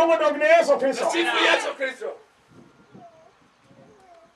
Duong' odog ne Yesu Kristo. Sifu Yesu Kristo.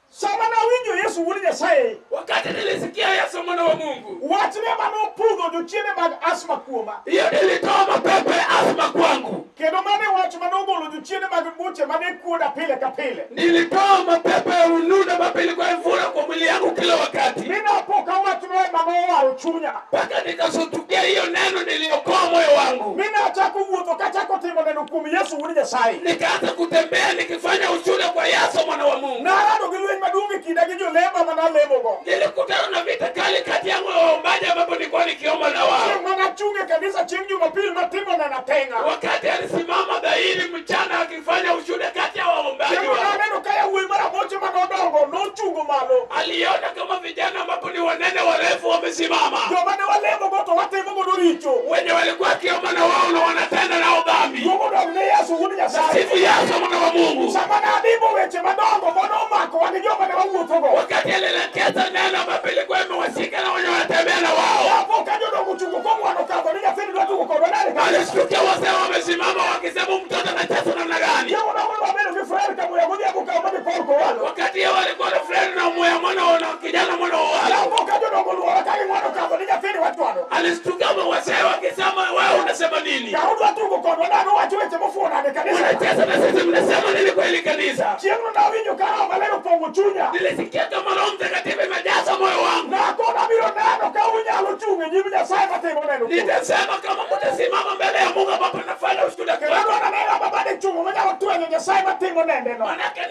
Sama nawinjo Yesu wuod Nyasaye, Wakati nilisikia Yesu mwana wa Mungu, wachne manopudho jochiende mag asma kuoma. Hiyo nilitoa mapepo ya asma kwangu. Kendo mane wach manogolo jochiende mag buche mane kuoda pile ka pile. Nilitoa mapepo ya unuda ambapo ilikuwa ivuna kwa mwili yangu kila wakati, Mi napo ka wachno ema nowaro chunya. Mpaka nikasutukia hiyo neno, niliokoa moyo wangu. Mi nachako wuotho kachako timo neno kuom Yesu wuod Nyasaye. Nikaanza kutembea nikifanya ushuhuda kwa Yesu mwana wa Mungu. Narado gi lweny maduong' e kinda gi jolemo manalemogo. Nilikutana na vita kali kati yangu na waombaji ambapo nilikuwa nikiomba na wao. Chieng' manachung' e kanisa chieng' Jumapil matimo neno ateng'a. Wakati alisimama dhahiri mchana akifanya ushuhuda kati ya waombaji Chieng' wao. mananeno ka yawuoyi maraboche manodongo nochungo malo. Aliona kama vijana ambapo ni wanene warefu wamesimama. Joma ne walemogo to watimo godo richo. Wenye walikuwa wakiomba na wao na wanatenda nao dhambi. Duong' odog ne Yesu wuod Nyasaye. Sifu Yesu mwana wa Mungu. Sama nadimbo weche madongo manomakowa gi joma ne wawuothogo. Wakati alielekeza neno ambapo ilikuwa imewashika na wenye wanatembea na wao. Napo ka jodongo ochungo kong'wano kadho ni nyathini dwa tugo kodwa nade ka. Alishtukia wazee wamesimama wakisema mtoto anacheza namna gani? Chieng' onogo wabedo gi Fred Kamuya godhiambo kawo ma gikor kowalo. Wakati yeye walikuwa na Fred na moya mwana na kijana mwana wa walo. Napo ka jodongo oluora ka ging'wano kadho ni nyathini wachwado. Alishtukia wazee wakisema wewe unasema nini? Ka udwa tugo kodwa nade uwacho weche mofuwo nade kanisa. Unacheza na sisi mnasema nini kwa hili kanisa? Chieng'no nawinjo ka Roho Maler opong'o chunya. Nilisikia kama Roho Mtakatifu imejaza moyo wangu. Nakona abiro neno ka unyalo chung' e nyim Nyasaye matimo neno kuome. Nitasema kama mtasimama mbele ya Mungu ambapo nafanya ushuhuda Kendo kwake. adwaro neno babade chungo manyalo twenyo Nyasaye matimo nendeno. Manake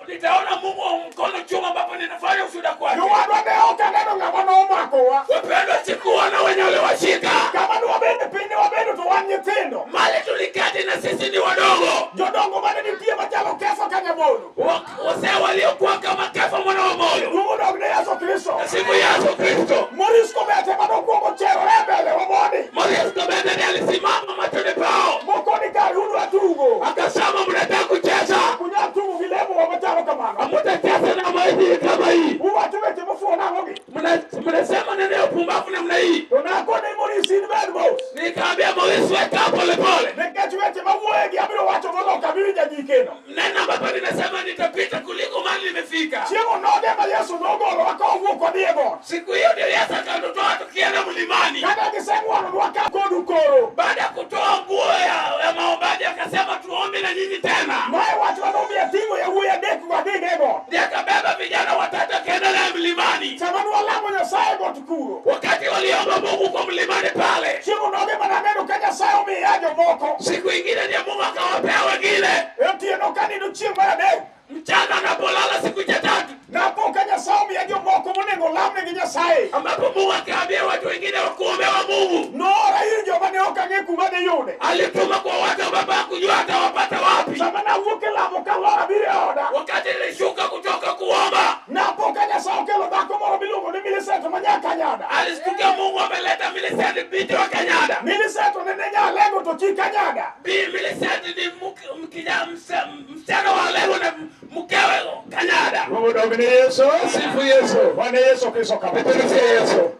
nitaona Mungu wa mkono chuma ambapo ninafanya ushuhuda kwake. Jowadwa ne ok aneno ng'ama nomakowa. Wapendwa, sikuona wenye waliwashika. Kama nwabedo e piny ne wabedo to wan nyithindo. Mali tuliketi na sisi ni wadogo. Jodongo mane nitie machalo Kefa Kanyamolo. Wazee waliokuwa kama Kefa mwana wa moyo. Duong' odog ne Yesu Kristo. Sifu Yesu Kristo. Maurice Kobete manokwongo cherore e mbele wa mondi. Maurice Kobete ndiye alisimama machoni pao. Mokoni kar udwa tugo. Akasema mnataka kucheza. Ok unyal tugo gi lemo machalo kamano. Hamtacheza na maiti kama hii. Uwacho weche mofuwo nang'o gi? Mnasema neno ya upumbavu namna hii. To nakone Maurice in bed mos. Nikaambia Maurice weka pole pole. Nikech weche mawuoye gi abiro wacho mondo ok abi winjo anyikeno. Neno ambapo ninasema nitapita kuliko mahali nimefika. Chieng' onoge ma Yesu nogolowa kowuok wadhi e got. Siku hiyo ndio Yesu akatutoa tukienda mlimani. Kane giseng'wononwa ka kodu koro. Baada ya kutoa nguo ya maombaji akasema tuombe na nyinyi tena. Mae wach manomiyo ating'o yawuoyi adek go adhigo e got. Ndiye akabeba vijana watatu akaenda naye mlimani. Sama nwalamo Nyasaye e got kuro. Wakati waliomba Mungu kwa mlimani pale. Chieng' onoge mananeno ka Nyasaye omiya jomoko. Siku ingine ndiye Mungu akawapea wengine. E otieno kanindo chieng' mar adek. Mchana anapolala siku ya tatu. Napo ka Nyasaye omiya jomoko monego olamne gi Nyasaye. Ambapo Mungu akaambia watu wengine wakuombe wa Mungu. Noora ir joma ne ok ang'e kuma diyude. Alituma kwa watu ambapo hakujua atawapata wapi. Sama nawuok e lamo kalor abiro e oda. Wakati nilishuka kutoka kuomba. Napo ka Nyasaye okelo dhako moro miluongo ni Millicent ma nya Kanyada. Alishtukia Mungu ameleta Millicent binti wa Kanyada. Millicent ne nya Alego to chi Kanyada. Bi Millicent ni msichana wa Alego na mkewe Kanyada. Mungu odog ne Yesu. Sifu Yesu. Bwana Yesu Kristo kama. Tukufu Yesu.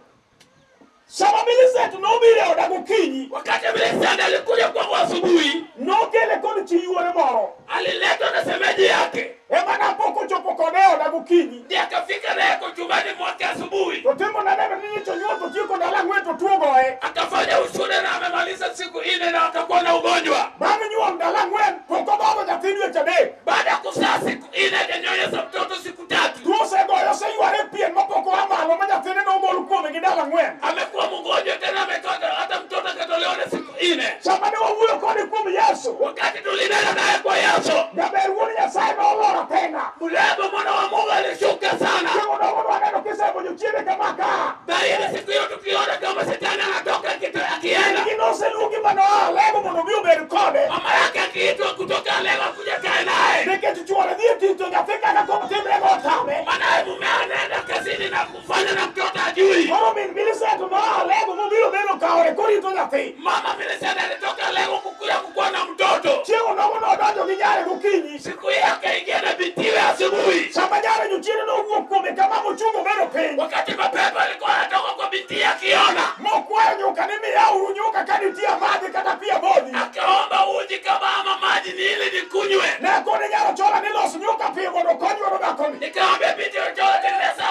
Sama Millicent nobiro e oda gokinyi. Wakati Millicent alikuja kwangu asubuhi. Nokele kod chi yuore moro. Aliletwa na semeji yake. Ema napok ochopo kode e oda gokinyi. Ndiye akafika naye kwa chumbani mwake asubuhi. To timo naneno ni nyicho nyuol to tieko ndalo ang'wen to tuo goye. Akafanya ushuhuda na amemaliza siku 4 na akakuwa na ugonjwa. Bang' nyuol ndalo ang'wen pok odhodho nyathi dweche adek. Baada ya kuzaa siku 4 hajanyonyesha mtoto siku 3. Tuo osegoyo oseyware e pien mapok oa malo ma nyathine nogol kuome gi ndalo ang'wen. Amekuwa mgonjwa tena ametoka hata mtoto akatolewa na siku 4. Sama ne wawuoyo kode kuom Yesu. Wakati tulinena naye kwa Yesu. Jaber wuod Nyasaye nolor tena. Mrembo mwana wa Mungu alishuka sana. Chieng' onogo nwaneno kisembo jochiende kama ka. Dhahiri siku hiyo tukiona kama shetani anatoka akienda. Gin oseluongi manoa Alego mondo obi obed kode. Mama yake akiitwa kutoka Alego kuja kae naye. Nikech chuore dhi e tich to nyathi kaka koro timre go otame. Maana mume anaenda kazini na kufanya na mtoto ajui. Koro min Millicent noa Alego mobiro bedo kaore korito nyathi. Mama Millicent alitoka Alego kukuja kukuwa na mtoto. Chieng' onogo nodonjo gi nyare gokinyi. Siku hiyo akaingia na bintiwe asubuhi. Sama nyare jochiende nowuok kuome kama mochungo bedo piny. Wakati mapepo alikuwa anatoka kwa binti akiona. Mokwayo nyuka ni miyauru nyuka ka nitie amadhi kata pi amodhi. Akaomba uji kama ama maji ni ili wakunywe. Ne koni nyaro chola ni los nyuka piyo mondo okony godo dhakoni. Nikamwambia binti Ochola, tengeneza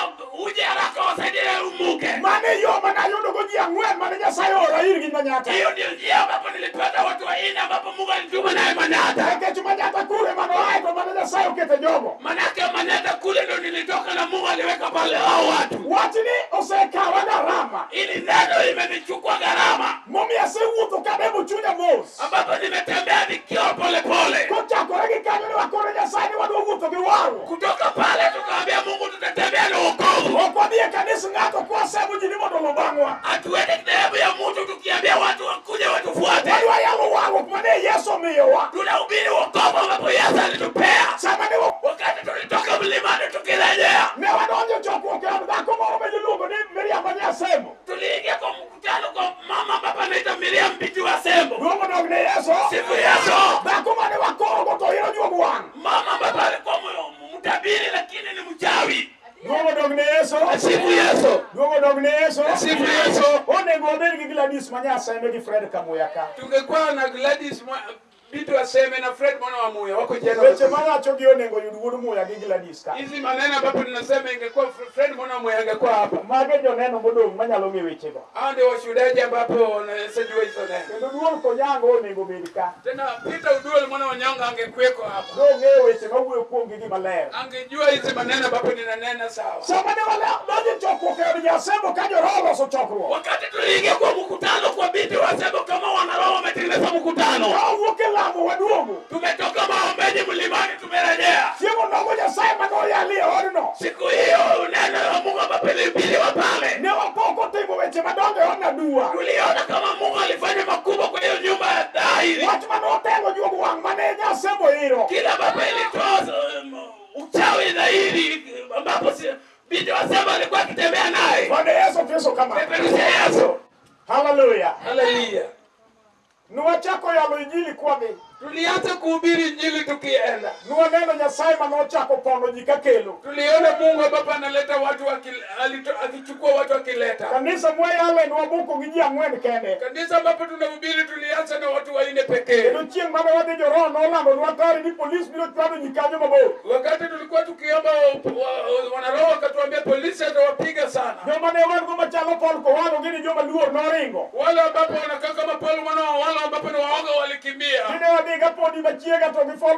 uje haraka wasaidie umuke. Mano e yo mane ayudogo ji ang'wen mane Nyasaye oora irgi Manyatta. Hiyo ndio njia ambapo nilipata watu wanne ambapo Mungu alituma naye Manyatta. Nikech Manyatta kure mane oaye to mane Nyasaye okete jogo. Manake Manyatta kule ndo nilitoka na Mungu aliweka pale hao watu. Wachni osekawa gharama Ili neno imenichukua gharama, momiyo asewuotho kadembo chunya mos. ambapo nimetembea nikiwa polepole. Kochakore gi kanyo ne wakone Nyasaye ni wadwa wuotho gi warruok. Kutoka pale tukaambia Mungu tutatembea na wokovu. Ok wadhi e kanis ng'ato kwasemo ji ni mondo oluw bang'wa. Hatuende dhehebu ya mtu tukiambia watu wakuje watufuate. Wadwa yalo warruok mane Yesu omiyowa. Tunahubiri wokovu ambapo Yesu alitupea. Sama ne wa- Wakati tulitoka mlimani tukirejea, ne wadonjo e chokruok e od dhako moro ma iluongo ni Miriam ma Nyasembo. tuliingia kwa mkutano kwa mama ambapo anaitwa Miriam binti wa Sembo. Duong' odog ne Yesu. Sifu Yesu. Dhako mane wakorogo to iro juog wang'. Mama ambapo alikuwa mtabiri lakini ni mchawi. Duong' odog ne Yesu. Sifu Yesu. Duong' odog ne Yesu. Sifu Yesu. Onego wabed gi Gladys ma Nyasembe gi Fred Kamuya ka. Tungekuwa na Gladys binti wa Seme na Fred mwana wa Muya wako jela. Weche mawacho gi onego yud wuod Muya gi Gladys ka. Hizi maneno ambapo tunasema ingekuwa Fred mwana wa Muya angekuwa hapa. Mago joneno modong' manyalo ng'e wechego. Hao ndio washuhudaji ambapo wanaweza jua hizo neno. Kendo duol Konyango onego bed ka. Tena Peter Oduol mwana wa Nyonga angekuweko hapa. Dong'eyo weche mawuoyo kuomgi gi maler. Angejua hizi maneno ambapo ninanena sawa. Sama ne wadonjo e chokruok e od Nyasembo ka joroho oloso chokruok. Wakati tuliingia kwa mkutano kwa binti wa Sembo kama wanaroho wametengeneza mkutano. Ka wawuok e lamo waduogo. Tumetoka maombeni mlimani tumerejea. Chieng' onogo Nyasaye mane oyali e odno. Siku hiyo neno la Mungu ambapo lilihubiriwa pale. Ne wapo kotimo weche madongo e od Adua. Tuliona kama Mungu alifanya makubwa kwa hiyo nyumba ya dhahiri. Wach mane otelo juog wang' mane Nyasembo iro. Kila ambapo ilitoa uchawi dhahiri ambapo binti wa Sembo alikuwa akitembea naye. Bwana Yesu Kristo kama. Peperusha Yesu. Haleluya. Haleluya. Nwachako yalo injili kwadhi. Tulianza kuhubiri injili tukienda. Nwaneno Nyasaye mane ochako pono ji kakelo. Tuliona Mungu ambapo analeta watu akichukua watu akileta. Kanisa mwayale nwabuko gi ji ang'wen kende. Kanisa ambapo tunahubiri tulianza na watu wanne pekee. Kendo chieng' mane wadhi joroho nolandonwa kare ni polis biro chwado ji kanyo mabor. Wakati tulikuwa tukiomba wanaroho wakatuambia polisi atawapiga sana. Joma ne wan go machalo Paul Kowalo gini joma luor noringo. Wale ambapo wanakaa kama Paul mwana wa wale ambapo ni waoga walikimbia. Dine wadhi ga podi machiega to gi Paul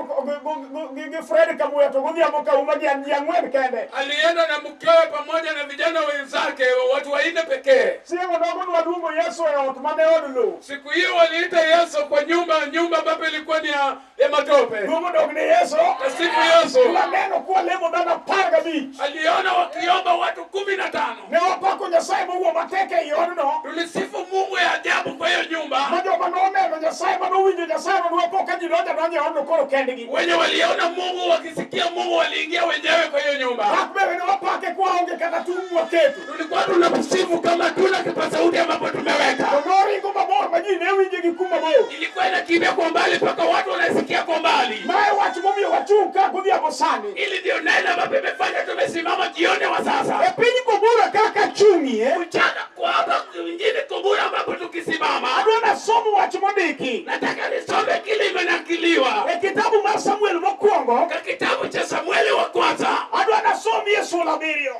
gi Fred Kamuya to godhiambo kauma gi an ji ang'wen kende. Alienda na mkewe pamoja na vijana wenzake watu wanne pekee. Chieng' onogo nwaluongo Yesu e ot mane od lowo. Siku hiyo waliita Yesu kwa nyumba ambapo ilikuwa ni ya matope. Duong' odog ne Yesu. Asifu Yesu. Nwaneno kwalemo dhano 15. Aliona wakiomba watu 15. Ne wapako Nyasaye mowuo matek ei odno. Tulisifu Mungu ya ajabu kwa hiyo nyumba. Ma joma noneno Nyasaye manowinjo Nyasaye nodwoko ka ji donjo adonja e odno koro kendgi. Wenye waliona Mungu wakisikia Mungu waliingia wenyewe kwa hiyo nyumba. Pak bende ne wapake kwaonge kata tung' mwaketo. Tulikuwa tunamsifu kama tuna kipaza sauti ambapo tumeweka. To noringo mabor ma ji ne winje gi kuma bor. Ilikuwa inakimbia kwa mbali mpaka watu wanasikia kwa mbali. Mae wach momiyo wachung' ka godhiambo sani. Ili ndio neno ambapo imefanya tumesimama jioni wa sasa. E piny Kobura kaka achung'ie. Mchana kwa hapa mjini Kobura ambapo tukisimama. Adwa nasom wach mondiki. Nataka nisome kile imenakiliwa. E kitabu mar Samuel mokwongo. Ka kitabu cha Samueli wa kwanza. Adwa nasomie sula 7.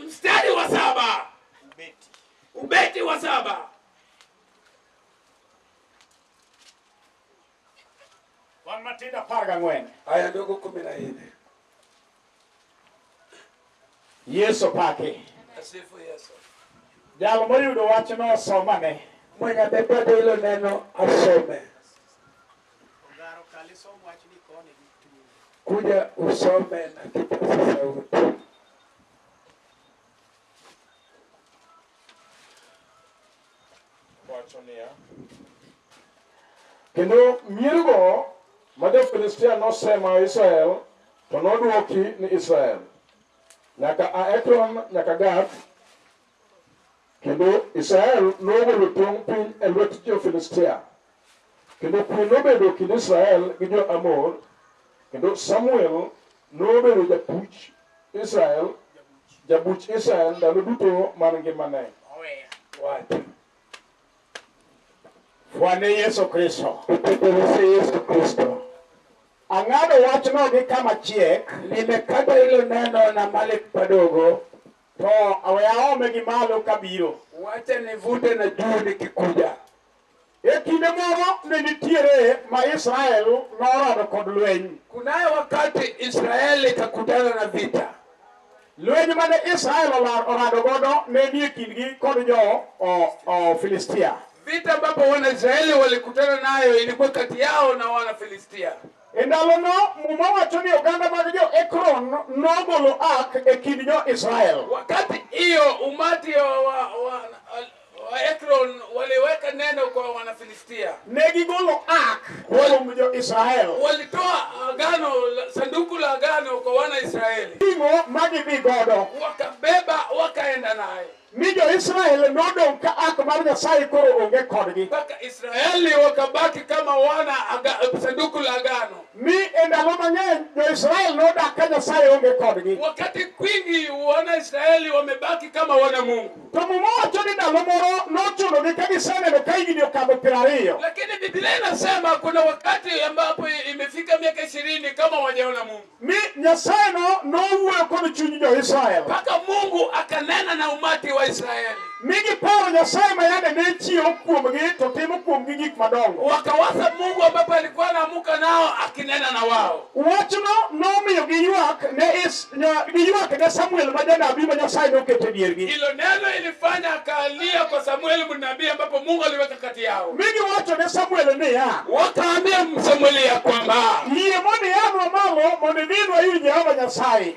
Mstari wa 7. Ubeti wa 7. Wan matindo 14. Aya ndogo 14. Yesu pake. Asifu Yesu. Jal moyudo wachno osomane. Mwenye amepata hilo neno asome. Kuja usome na kipaza sauti. Wacho niya. Kendo miergo ma jo-Filistia nosema Israel to nodwoki ni Israel nyaka a Ekron nyaka Gath. Kendo Israel nogolo tong' piny e lwet jo-Filistia. Kendo kwe nobedo kind Israel gi jo-Amor. Kendo Samuel nobedo jabuch Israel ndalo duto mar ngimane. Wach. Fwane Yesu Kristo. Upeperushe Yesu Kristo. Ang'ado Aseng'ado wachno gi kama chiek. Nimekata hilo neno na mali padogo. To we aome gi malo kabiro. Wacha nivute na juu nikikuja. E kinde moro ne nitiere ma Israel norado kod lweny. Kunayo wakati Israeli ikakutana na vita. Lweny mane Israel orado godo ne nie kindgi kod jo o Filistia. Vita ambapo Wanaisraeli walikutana nayo ilikuwa kati yao na Wanafilistia. E ndalono Muma wacho ni oganda mag jo Ekron nogolo ark e kind jo Israel. Wakati hiyo umati wa Ekron waliweka neno kwa Wanafilistia. Ne gigolo ark kuom jo Israel. Walitoa agano, sanduku la agano kwa Wanaisraeli, Ting'o ma gidhi godo. Wakabeba wakaenda naye. Mi jo-Israel nodong' ka ark mar Nyasaye koro onge kodgi. Mpaka Israeli wakabaki kama wana sanduku la agano. Mi e ndalo mang'eny jo-Israel nodak ka Nyasaye onge kodgi. Wakati kwingi wana Israeli wamebaki kama wana Mungu. To Muma wacho ni ndalo moro nochunogi ka giseneno ka higni okadho 20. Lakini Biblia inasema kuna wakati ambapo imefika miaka 20 kama wajaona Mungu. Mi Nyasaye no nowuoyo kod chuny jo-Israel. Mpaka Mungu akanena na umati wa Israeli. Mi giparo Nyasaye ma yande ne chiewo kuomgi to timo kuomgi gik madongo. Wakawaza Mungu ambapo alikuwa anaamuka nao akinena na wao. Wachno nomiyo giywak ne Samuel ma janabi ma Nyasaye noketo e diergi. Hilo neno ilifanya akalia kwa Samueli mnabii ambapo Mungu aliweka kati yao. Mi giwacho ne Samuel niya, Wakaambia Samueli ya kwamba yie mondo ianwa malo mondo idhinwa ir Jehova Nyasaye.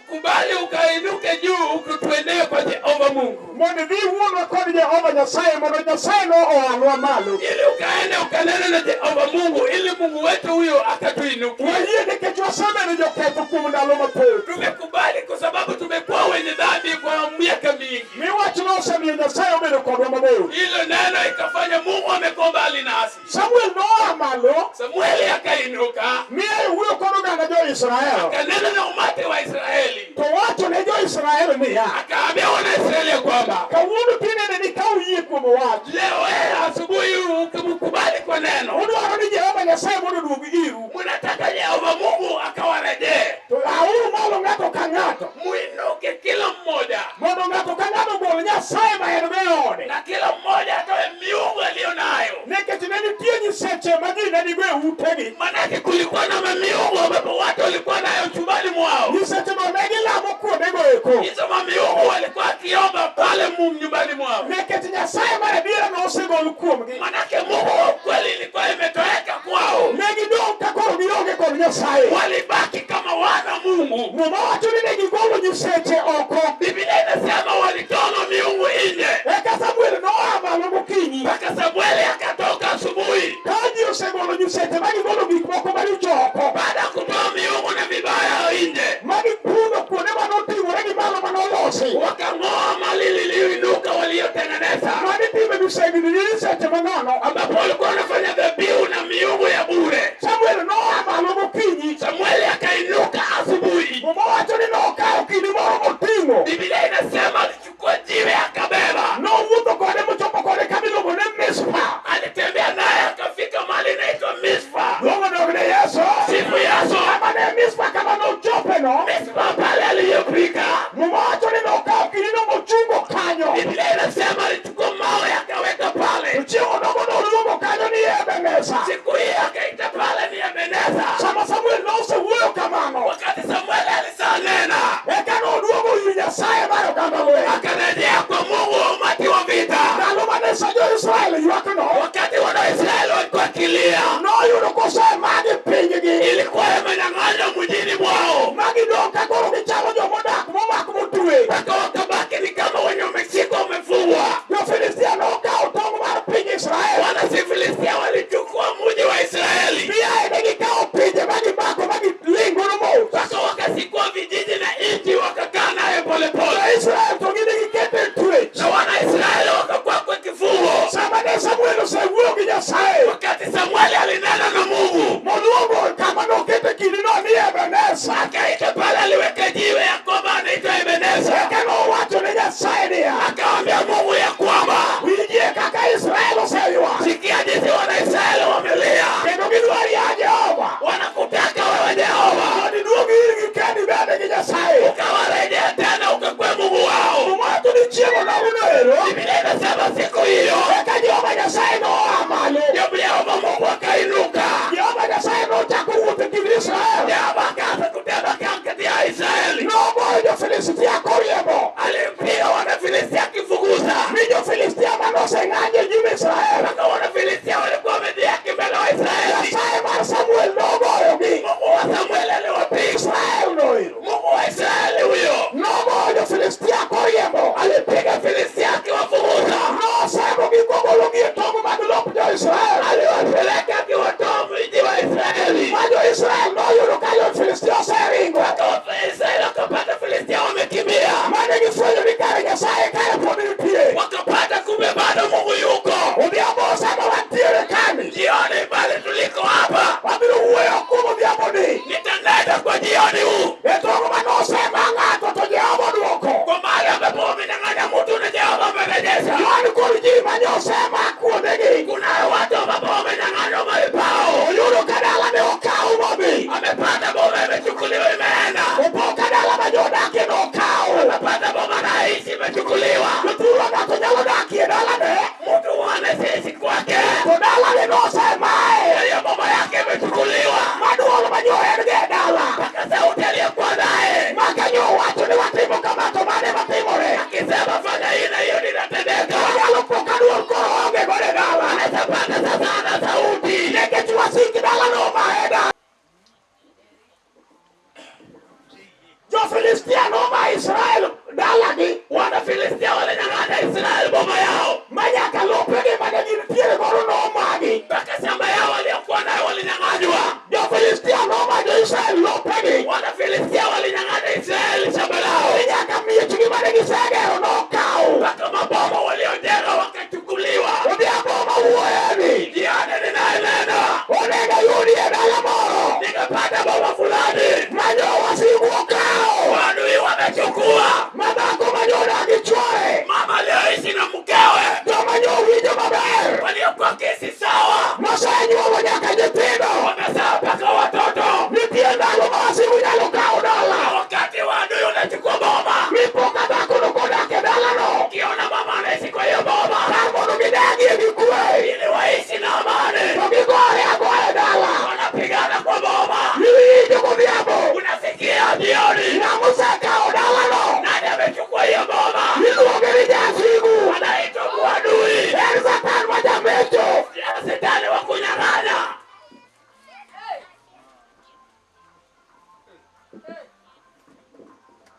Kubali ukainuke juu ukituendee kwa Jehova Mungu. Mondo idhi wuonwa kod Jehova Nyasaye mondo Nyasaye no oanwa malo. Ili ukaende ukanene na Jehova Mungu ili Mungu wetu huyo akatuinukie. Wayie nikech wasebedo joketho kuom ndalo mathoth. Tumekubali kwa sababu tumekuwa wenye dhambi kwa miaka mingi. Mi wachno osemiyo Nyasaye obedo kodwa mabor. Hilo neno ikafanya Mungu amekuwa mbali nasi. Samuel noa malo Samueli akainuka mi owuoyo kod oganda jo-Israel. Akanena na umati wa Israeli. To wacho ne jo-Israel niya, Akaambia wana Israeli ya kwamba kawuono tinende ni ka uyie kuom wach. Leo asubuhi ukimkubali kwa neno, Udwaro ni Jehova Nyasaye mondo oduog iru. Mnataka Jehova Mungu akawarejee. To auru malo ng'ato ka ng'ato. Muinuke kila mmoja. Mondo ng'ato ka ng'ato ogol Nyasaye ma en go e ode. Na kila mmoja atoe miungu aliyo nayo. Nikech ne nitie nyiseche ma ji ne nigo e utegi. Manake kulikuwa na miungu ambapo watu walikuwa nayo chumbani mwao. Nyiseche go ne gilamo kuondego eko. Hizo mamiungu walikuwa wakiomba pale nyumbani mwao. Nikech Nyasaye mar adiera nosegol kuomgi. Manake Mungu wa kweli ilikuwa imetoweka kwao. Ne gidong' ka koro gionge kod Nyasaye. Walibaki kama wana Mungu. Muma wacho ni ne gigolo nyiseche oko. Biblia inasema walitoa miungu nje. Eka Samuel noa malo gokinyi. Mpaka Samueli akatoka asubuhi. Ka ji osegolo nyiseche ma gigolo gik moko maricho oko. Baada ya kutoa miungu na vibaya nje. Ma gipudho kuonde manoting'ore gi malo manolosi. Wakang'oa mali liliyoinuka waliotengeneza. Manitime misengni gi nyiseche manono. Ambapo walikuwa wanafanya dhabihu na miungu ya bure. Samuel noa malo gokinyi. Samueli akainuka asubuhi. Muma wacho ni nokawo kidi moro moting'o. Biblia inasema alichukua jiwe akabeba. Nowuotho kode mochopo kode kama iluongo ni Mispa. Alitembea naye akafika mahali inaitwa Mispa. Luongo dog ne Yesu. Sifu Yesu. imechukuliwa imeenda. Opo ka dala ma jodakie nokaw. Amepata boma naishi imechukuliwa. Jothurwa ng'ato nyalo dakie dalane. Mtu mwana siishi kwake. To dalane nosemaye. Hiyo boma yake imechukuliwa. Maduol manyo en go e dala. Mpaka sauti aliyokuwa naye. Maka nyo wacho ni watimo kama to mane matimore. Akisema fanya hii na hiyo linatendeka. Onyalo po ka duol koro onge godo e dala. Anaweza pata sasa ana sauti. Nikech wasik dalano omaye dala. Jo-Filistia noma Israel dalagi. Wana Filistia walinyang'anya Israeli boma yao. Manyaka lopegi mane gintiere godo nomagi. Mpaka shamba yao waliokuwa nayo walinyang'anywa. Jo-Filistia noma jo-Israel lopegi. Wana Filistia walinyang'anya Israeli shamba lao. Ni nyaka miechgi mane gisegero nokaw. Mpaka maboma waliojenga wakachukuliwa. Odhiambo mawuoyeni. Jioni ninayenena. Onego ayudi e dala moro. Nikapata boma fulani. Manyo wasigu okawo. Maadui wamechukua. Ma dhako manyo odak gi chwore. Mama aliyoishi na mkewe. Joma nyo winjo maber. Waliokuwa kesi sawa. Nosenyuolo nyaka nyithindo. Wamezaa mpaka watoto. Nitie ndalo ma wasigu nyalo kawo dala. Wakati wa adui unachukua boma. Mipo ka dhako no kodak e dalano. Ukiona mama anaishi kwa hiyo boma. Kar mondo gidagie gi kwe. Ili waishi na amani. To gigore agoya e dala. Wanapigana kwa boma. Iwinjo godhiambo. Unasikia jioni. Ng'ama osekawo dalano. Nani amechukua hiyo boma? Iluonge ni jasigu. Anaitwa mwadui. En Satan ma jamecho. Shetani wa kunyang'anya.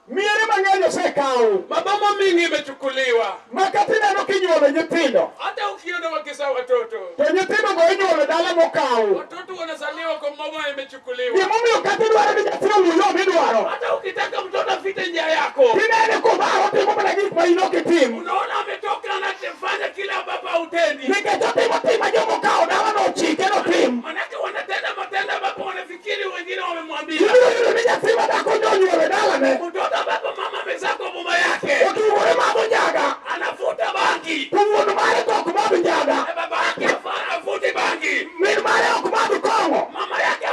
Miere mang'eny osekaw. Maboma mingi imechukuliwa. Ma kata ineno kinyuolo nyithindo. Hata ukiona wakizaa watoto. To nyithindo go inyuolo e dala mokaw. Watoto wanazaliwa kwa boma imechukuliwa. Gimomiyo kata idwaro ni nyathi oluw yo midwaro. Hata ukitaka mtoto afite njia yako. Tinene kobaro timo mana gik ma in ok itim. Unaona ametoka anafanya kile ambapo hautendi. Nikech otimo tim ma jomokawo dalano ochike notim. Manake wanatenda matendo ambapo wanafikiri wengine wamemwambia. Ibiro yudo ni nyathi ma dhako nyonyuolo e dalane. Mtoto ambapo mama amezaa kwa boma yake. Oting'ore madho njaga. Anavuta bangi. To wuon mare to ok madh njaga. Na baba yake avuti bangi. Min mare ok madh kong'o. Mama yake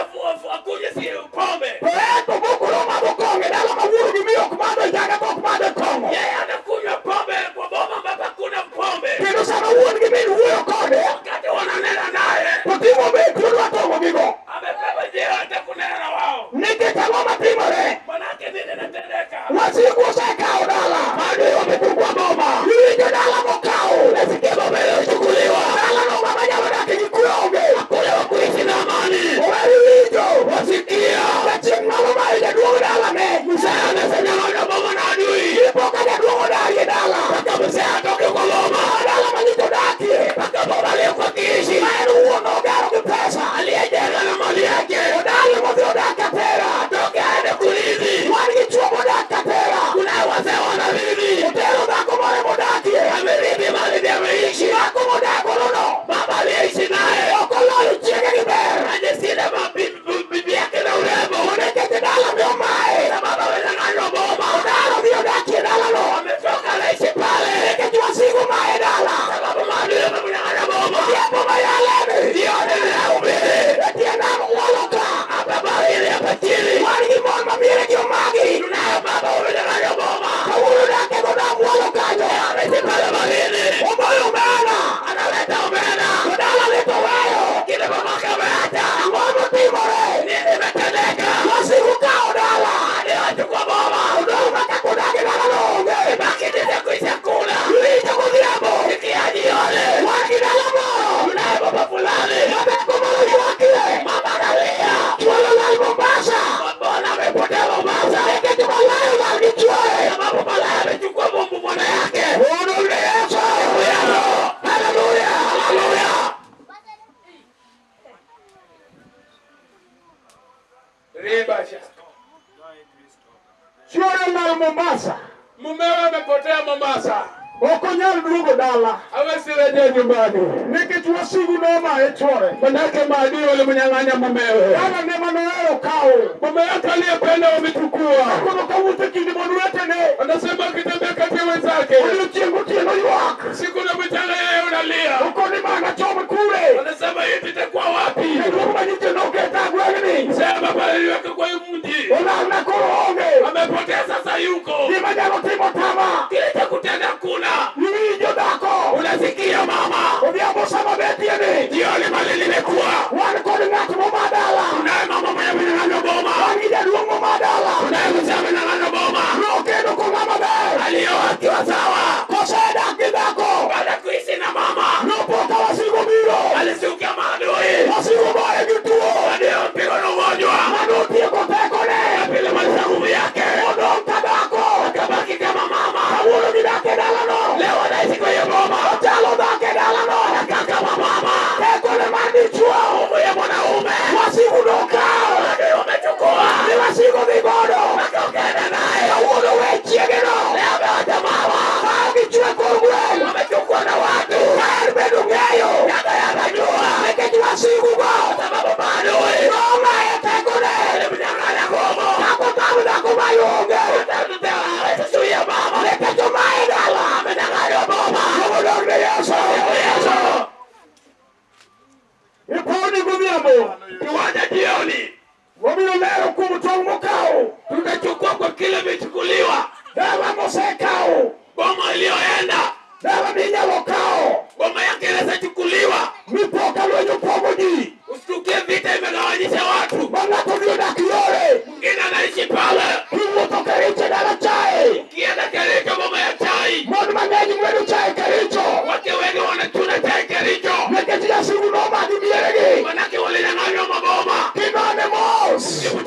akunywe si pombe. To en to mokoro madho kong'o e dala ma wuoro gi miyo ok madho njaga to ok madho kong'o. Yeye anakunywa pombe kwa boma ambapo hakuna pombe. Kendo sama wuon gi min wuoyo kode. Wakati wananena naye. To timo beti odwa tong'o gigo. Amebeba jeo hata kunena na wao. Nikech ang'o matimore? Manake nini inatendeka? Wasigu osekawo dala. Maadui wamechukua boma. Iwinjo dala mokaw. Nasikia boma iliyochukuliwa. Dala no mama nyalo dak gi kwe onge. Hakuna wa kuishi na amani. Ower iwinjo. Wasikia. Jachien nyalo mayo jaduong' dalane. Mzee amesenyang'anywa boma na adui. Ipo ka jaduong' odarie dala. Mpaka mzee atoke kwa boma. Dala manyicho odakie. Mpaka boma aliyokuwa akiishi. Ma en wuon ogero gi pesa. Aliyejenga na mali yake. Odagi modhi odak Katera. Atoke aende kulizi. Wan gi chuo modak Katera. Kuna wazee wanarithi. Otero dhako moro modakie. Amerithi mali ndiye ameishi. Dhako modak godono. Baba aliyeishi naye. Ok oloyo chiege gi ber. Hajashinda bibi yake na urembo. Nikech dala mi omaye. Sababu amenyang'anywa boma. Odaro dhi odakie dalano. Ametoka anaishi pale. Nikech wasigu maye dala. Sababu maadui wamemnyang'anya boma. Odhiambo mayaleni. Jioni ninahubiri. E tie nam mwalo ka. Hapa baridi hapa chini. Wan gi mon ma miere gi omagi. Tunayo baba wamenyang'anywa boma. Kawuono dak e dho nam mwalo kanyo. Anaishi pale baridi. Omoyo omena. Analeta omena. To dala ni to weyo. Kile mamake ameacha. Ang'o motimore? Nini imetendeka? Wasigu kawo dala. Hadi wachukua boma. Odong' ma kaka odak e dalano onge. Baki ndizi kuisha kula. Iwinjo godhiambo. Sikia jioni. Wan gi dala moro. Tunayo baba fulani. Ma dhako moro ywakie. Mama analia. Chuore olal Mombasa. Mbona amepotea Mombasa? Nikech malaya olal gi chuore. Sababu malaya amechukua bwana yake. Mondo ne Yesu. Haleluya. Haleluya. Riba shaka. Chuore olal Mombasa. Mumewe amepotea Mombasa. Ok onyal duogo dala. Hawezi rejea nyumbani. Nikech wasigu nomaye chuore. Manake maadui walimnyang'anya mumewe. Dala ne manohero kawo. Mume wake aliyependa wamechukua. Kono kawuotho e kind mon wetene. Anasema akitembea kati ya wenzake. Odiochieng' gotieno ywak. Siku na mchana yeye unalia. Okoni mana chom kure. Anasema hii itakuwa wapi? Jaduong' manyiche noketa gweng'ni. Sema pale niweke kwa hii mji. Olal kile imechukuliwa, Dala mosekaw. Boma iliyoenda, Dala minyalo kawo. Boma yake inaweza chukuliwa. Mipo ka lweny opogo ji. Usitukie vita imegawanyisha watu, Ma ng'ato odhi odak yore. Mwingine anaishi pale, Kiwuotho Kericho e dala chae. Ukienda Kericho, boma ya chai, Mon mang'eny ng'wedo chae Kericho. Wake wengi wanachuna chai Kericho, Nikech jasigu nomagi mieregi. Manake walinyang'anywa maboma. Kinone mos. Hebu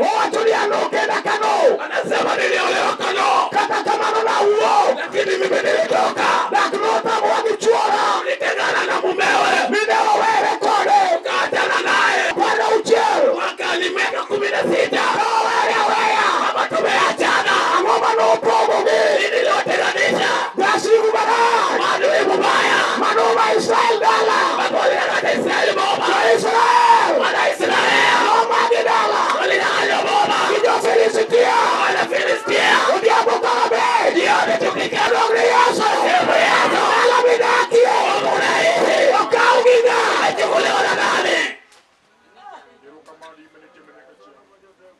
Owacho ni an okenda Kano. Anasema niliolewa Kano. Kata kamano nawuok. Lakini mimi nilitoka. Dak notamowa gi chuora. Nilitengana na mumewe. Mine owere kode. Tukaachana naye. 60. Mwaka ni miaka 16. Nowere aweya. Kama tumeachana. Ang'o manopogogi? Nini iliwatenganisha? Jasigu marach. Maadui mubaya. Manoma Israel dala. Ambapo walinyang'anya Israeli boma. Jo-Israel. Wana Israel. Nomagi dala. Walinyang'anywa boma. Gi jo-Filistia. Wana Filistia. Odhiambo karabe. Jioni tukiketi. Dong ne Yesu. Sifu Yesu. Dala midakie. Boma unaishi. Okaw gi ng'a? Amechukuliwa na nani?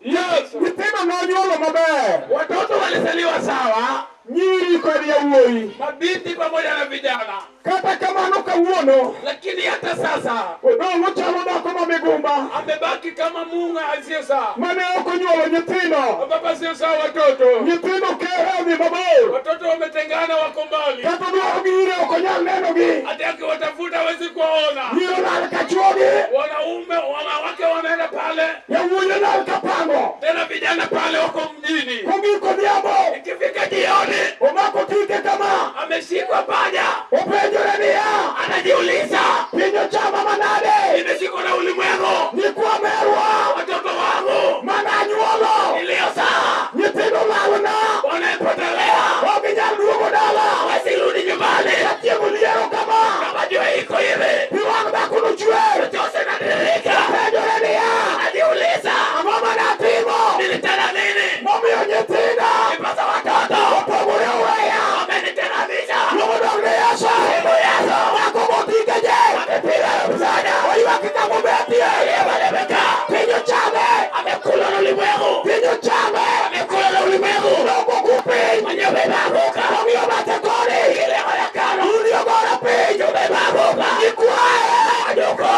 Yes. Nyithindo nonyuolo maber. Watoto walizaliwa sawa, Nyiri kod yawuoyi. Mabinti pamoja na vijana. Kata kamano kawuono, Lakini hata sasa odong' ochalo dhako ma migumba amebaki kama munga asiyezaa, mane ok onyuolo nyithindo. Baba asiyezaa watoto. Nyithindo kere odhi mabor. Watoto wametengana, wako mbali, Kata dwarogi ire ok onyal nenogi. hata akiwatafuta hawezi kuwaona. Nyiri olal ka chuogi. Wanaume wanawake wanaenda pale, Yawuoyi olal ka pango. tena vijana pale wako mjini. Kogik odhiambo. Ikifika jioni, Omako tike kama. ameshikwa paja, Openjore niya. anajiuliza, Piny ochama manade. nimeshikwa na ulimwengu, Nyikwa merwa. watoto wangu Mana anyuolo. niliyozaa Nyithindo olalna. wanaepotelea, Ok ginyal duogo dala. wasirudi nyumbani. Achieng' oliero kama. Kama jua iko hivi, Pi wang' dhakono chwer. machozi yanatiririka. Openjore niya. Anajiuliza, Ang'o manatimo? nilitenda nini? Momiyo nyithinda Nipasa watoto opogore oweya. wamenitenganisha. Luongo dong ne Yesu. Sifu Yesu. Dhako motike je. Amepiga msaada. Oywak kamobetie. Aliyebalebeka. Piny ochame. Amekula na ulimwengu. Piny ochame. Amekula na ulimwengu. Nogoku piny. Mwenyewe umeanguka. Ong'iyo bathe koni. Kile onekano. Udi ogore piny. Umeanguka. Nyikwaye. Majuko.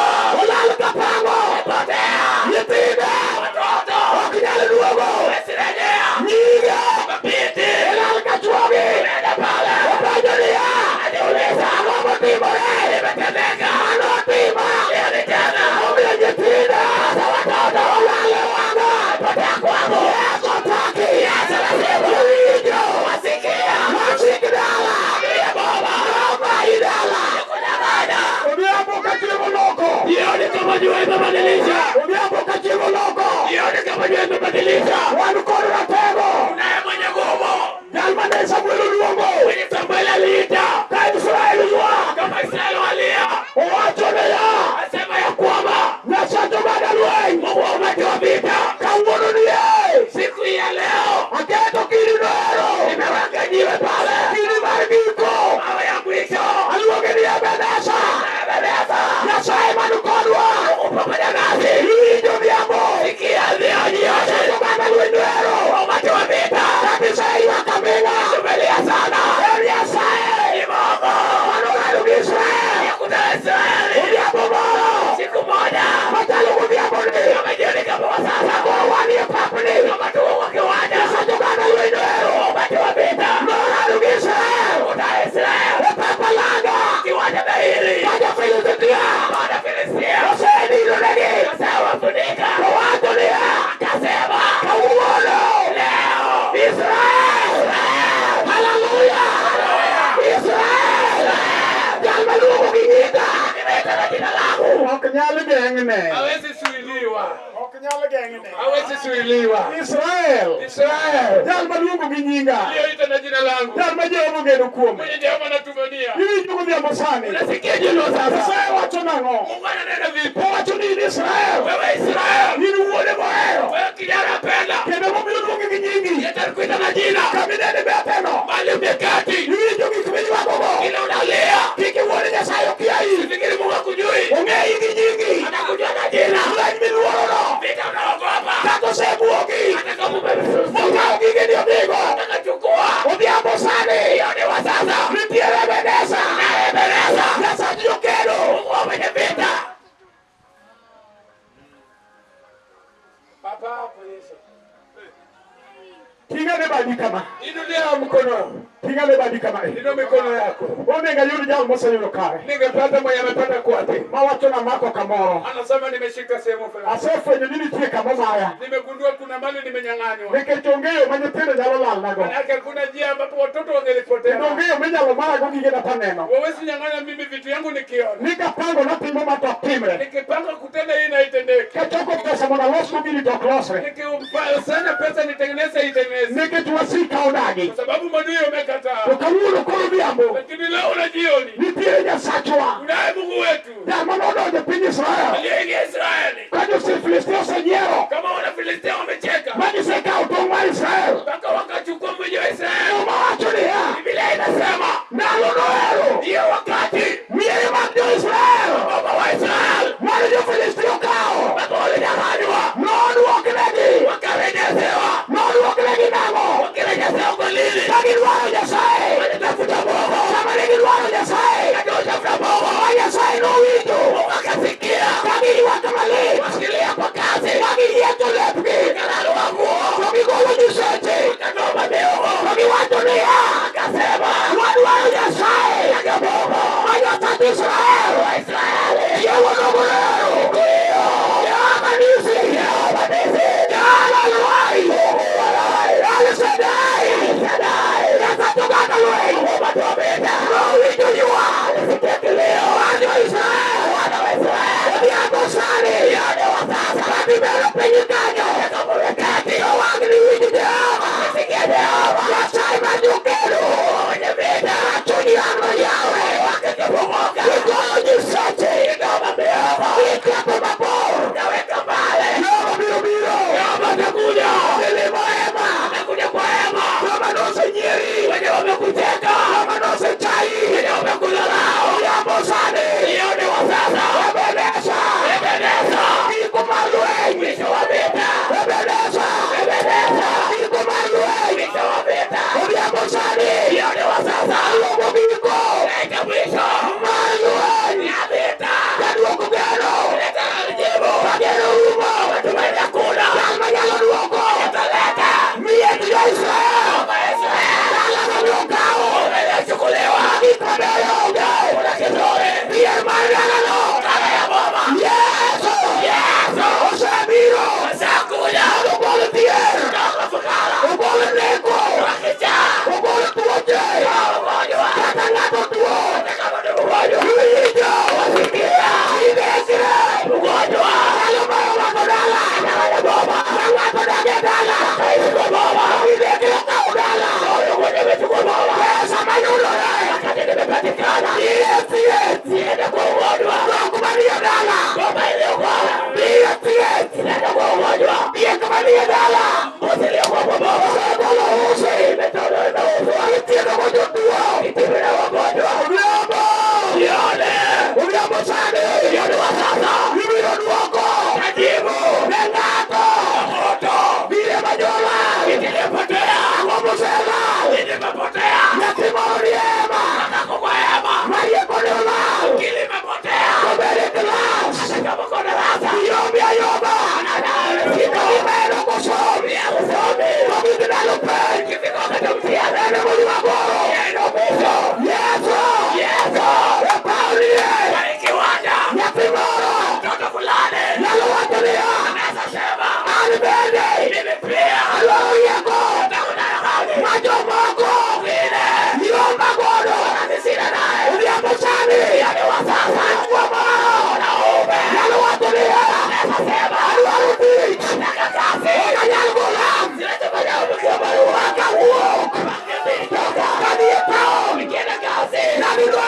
Olal ka pango. Potea. Nyithinde. Watoto. Ok nyal duogo. Wasirejea. Nyige. Mabinti. Olal ka chuogi. Nenda pale. Openjo niya. Anajiuliza. Ang'o motimore? Imetendeka. Mano tima. Hiyo ni tena. Omiyo nyithinda. Sasa watoto. Olal e wang'a. Potea kwangu. Yesu taki. Yesu anasema. Iwinjo. Wasikia. Wasik dala. Ndiye baba. Nomayi dala. Kunyang'anya. Odhiambo ka chieng' oloko. Jioni kama jua imebadilisha. Odhiambo ka chieng' oloko. Jioni kama jua imebadilisha. Wan kod ratego. Tunaye mwenye nguvu. Jal mane Samuel oluongo. Mwenye Samuel aliita. Ka Israel ywak. Kama Israeli walia. Owacho niya. Asema ya kwamba Nyasach oganda lweny. Mungu wa umati wa vita. Kawuono nie. Siku hii ya leo Aketo kidi noero. nimeweka jiwe pale. Kidi mar giko. Mawe ya mwisho. Aluonge ni Ebeneza. Ebeneza. Nyasaye man kodwa. Mungu pamoja nasi. Iwinjo odhiambo. Sikia leo jioni. Nyasach oganda lweny noero. Umati wa vita. Kabisa ywak aming'a. Tumelia sana. En Nyasaye. Ni Mungu. Manong'ado gi Israel. Yakutana Israeli. Odhiambo moro. Siku moja. Machalo godhiamboni. Kama jioni kama wa sasa. Koro wanie papni. Kama tuko kwa kiwanja. Nyasach oganda lweny noero. Umati wa vita. Nong'ado gi Israel. Kutana Israeli. E pap alanga. Kiwanja dhahiri. Ka jo-Filistia. Wana Filistia. Osedinonegi. Wasewafunika. Owacho niya. Akasema. Kawuono. Leo. Israel. Haleluya. Israel. Jal maluongo gi nyinga. Nimeita na jina langu. Ok nyal geng'ne. Hawezi suiliwa, Ok nyal geng'ne. hawezi suiliwa. Israel. Israel Jal maluongo gi nyinga. aliyoita na jina langu, Jal ma Jehova ogeno kuome. mwenye Jehova anatumania. Iwinjo godhiambo sani. Unasikia jioni wa sasa. Nyasaye wacho nang'o? Mungu ananena vipi? Owacho ni in Israel. Wewe Israel. In wuode mohero. Wewe kijana penda. Kendo momiyo luongi gi nyingi. Yeye alikuita na jina. Kaminene betheno. Bali umeketi. Iwinjo gik miywagogo. Kile unalia. Kik iwuo ni Nyasaye okiayi. Usifikiri Mungu hakujui. Ong'eyi gi nyingi. Anakujua na jina. Lweny miluorono. Vita unaogopa. Kata osebuogi. Hata kama umefufuka. Mokaw gigeni odhigo. Akachukua. Odhiambo sani. Jioni wa sasa. Nitiere Ebeneza. Na Ebeneza. Nyasach jokedo. Mungu wa wenye vita. Baba hapo Yesu. Ting'ane badi kama. Inulia mkono, Ting'ane badi kama. inua mikono yako. Onego ayud jal moseyudo kare. Ningepata mwenye amepata kwake. Mawacho namako kamoro. Anasema nimeshika sehemu fulani, Asefwenyo ni nitie kamomaya. nimegundua kuna mali nimenyang'anywa. Nikech onge yo ma nyithindo nyalo lalnago. Manake hakuna njia ambapo watoto Kendo wangelipotea. onge yo minyalo mayago gigena taneno. Wawezi nyang'anya mimi vitu yangu nikiona, Nikapango natimo ma to ok timre. nikipanga kutenda hii na itendeke, Kachoko pesa mondo alosgo gini to ok losre. nikifanya pesa nitengeneze itengeneze, Nikech wasika odagi. kwa sababu madui To wamekataa. kawuono koro odhiambo Lakini leo na jioni nitiere Nyasachwa. kunaye Mungu wetu Jal manodonjo e piny Israel. Aliyeingia Israeli. Ka jo-Filistia osenyiero Kama wana Filistia wamecheka. ma gisekawo tong' mar Israel. Mpaka wakachukua mji wa Israeli. Muma wacho niya, Biblia inasema ndalo noero hiyo wakati miere mag jo-Israel baba wa Israeli mane jo-Filistia okawo mpaka walinyang'anywa, nodwoknegi. wakarejeshewa. Nodwoknegi nang'o? Wakirejeshewa kwa nini? Ka gidwaro Nyasaye. Walitafuta Mungu. Sama ne gidwaro Nyasaye. Wakatafuta Mungu. Ma Nyasaye nowinjo. Mungu akasikia. Ka giywak malit. Wakilia kwa kazi. Ka giyiecho lepgi. Wakararua nguo. To gigolo nyiseche. Wakatuma miungu. To giwacho niya. Akasema Wadwaro Nyasaye. Ma Nyasach Israel. Waisraeli Chieng'o nogo lero. Jehova Nisi. Jehova Nisi. Jehova Elroy. El Shaddai. Nyasach oganda lweny. Nowinjo ywak. Mar jo-Israel. Wana wa Israeli Odhiambo sani. wa sasa Ka gibedo piny ka.